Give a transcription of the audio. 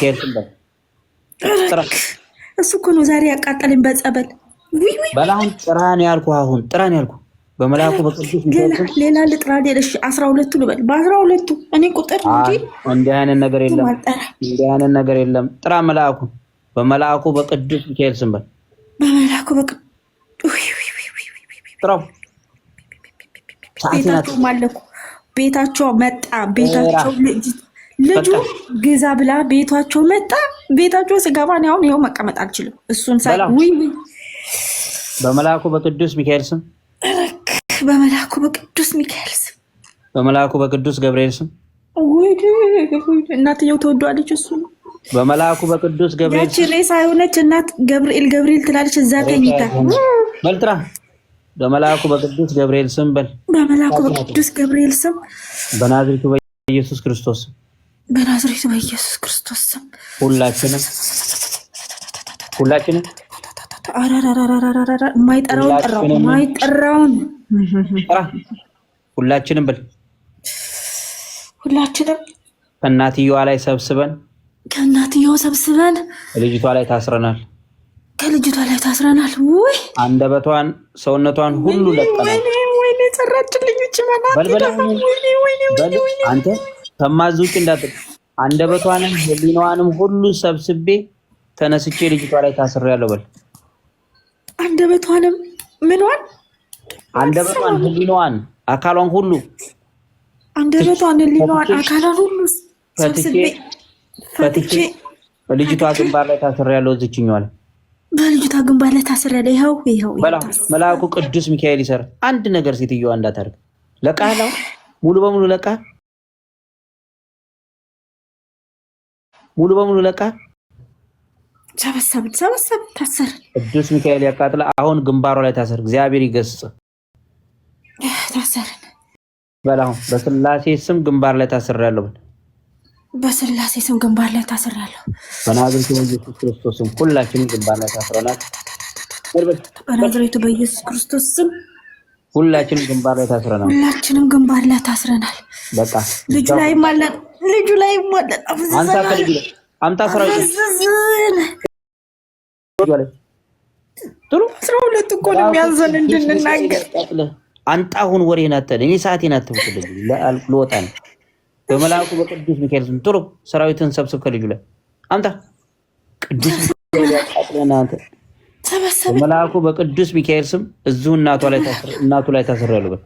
ሚካኤል ስም በል። ጥራ። እሱ እኮ ነው ዛሬ ያቃጠለኝ በጸበል። በል አሁን ጥራ ነው ያልኩህ። አሁን ጥራ ነው ያልኩህ። በመልአኩ በቅዱስ ሚካኤል ስም። ሌላ ልጥራ። እሺ 12ቱ ልበል። በ12ቱ እኔ ቁጥር እንጂ እንዲህ አይነት ነገር የለም። እንዲህ አይነት ነገር የለም። ጥራ መልአኩ፣ በመልአኩ በቅዱስ ሚካኤል ስም በል። በመልአኩ በቅዱስ ጥራው። ቤታቸው ማለኩ ቤታቸው መጣ። ቤታቸው ልጁ ግዛ ብላ ቤታቸው መጣ። ቤታቸው ስገባ እኔ አሁን ይኸው መቀመጥ አልችልም። እሱን ሳይ ውይ ውይ። በመልአኩ በቅዱስ ሚካኤል ስም፣ በመልአኩ በቅዱስ ሚካኤል ስም፣ በመልአኩ በቅዱስ ገብርኤል ስም፣ እናትየው ተወዷለች። እሱ ነው። በመልአኩ በቅዱስ ገብርኤል። ያቺ ሬሳ የሆነች እናት ገብርኤል ገብርኤል ትላለች እዛ ተኝታ። በልጥራ በመልአኩ በቅዱስ ገብርኤል ስም በል። በመልአኩ በቅዱስ ገብርኤል ስም፣ በናዝሬቱ በኢየሱስ ክርስቶስ ስም፣ በናዝሬቱ በኢየሱስ ክርስቶስ ስም፣ ሁላችንም ሁላችንም የማይጠራውን ጠራው፣ የማይጠራውን ጥራ። ሁላችንም በል። ሁላችንም ከእናትየዋ ላይ ሰብስበን፣ ከእናትየዋ ሰብስበን ልጅቷ ላይ ታስረናል። ከልጅቷ ላይ ታስረናል። ውይ፣ አንደበቷን ሰውነቷን ሁሉ ለቀናል። ወይኔ ሰራችልኝ። ውጭ አንተ ከማዝ ውጭ እንዳትል። አንደበቷንም ህሊናዋንም ሁሉ ሰብስቤ ተነስቼ ልጅቷ ላይ ታስሬያለሁ በል። አንደበቷንም ምኗን? አንደበቷን፣ ህሊናዋን፣ አካሏን ሁሉ። አንደበቷን፣ ህሊናዋን፣ አካሏን ሁሉ ሰብስቤ ፈትቼ ልጅቷ ግንባር ላይ ታስሬያለሁ። እዚችኛዋ ላይ። በልጅቷ ግንባር ላይ ታስሬያለሁ። ይኸው ይኸው። መልአኩ ቅዱስ ሚካኤል ይሰር። አንድ ነገር ሴትዮዋ እንዳታደርግ። ለቃህ ሙሉ በሙሉ ለቃህ፣ ሙሉ በሙሉ ለቃህ። ሰበሰብን ሰበሰብን ታሰርን። ቅዱስ ሚካኤል ያቃጥለ። አሁን ግንባሯ ላይ ታሰር። እግዚአብሔር ይገስጽ። ታሰርን። በል አሁን በስላሴ ስም ግንባር ላይ ታስሬያለሁ በል። በስላሴ ስም ግንባር ላይ ታስሬያለሁ። በናዝሬቱ በኢየሱስ ክርስቶስ ስም ሁላችንም ግንባር ላይ ታስረናል። በናዝሬቱ በኢየሱስ ክርስቶስ ስም ሁላችንም ግንባር ላይ ታስረናል። ሁላችንም ግንባር ላይ ታስረናል። በቃ። ልጁ ላይም አለን። ልጁ ላይም አለን። አንተ ከልጁ ላይ አምጣ ሰራዊት። ጥሩ 12 እኮ ነው የሚያዘን እንድንናገር። አንጣ አሁን ወሬን አትበል። እኔ ሰዓቴን አትብቅልኝ፣ ልወጣ ነው። በመልአኩ በቅዱስ ሚካኤል ስም ጥሩ ሰራዊትን ሰብስብ፣ ከልጁ ላይ አምጣ። ቅዱስ ሚካኤል አንተ። በመልአኩ በቅዱስ ሚካኤል ስም እዚሁ እናቱ ላይ ታስሬያለሁ በል።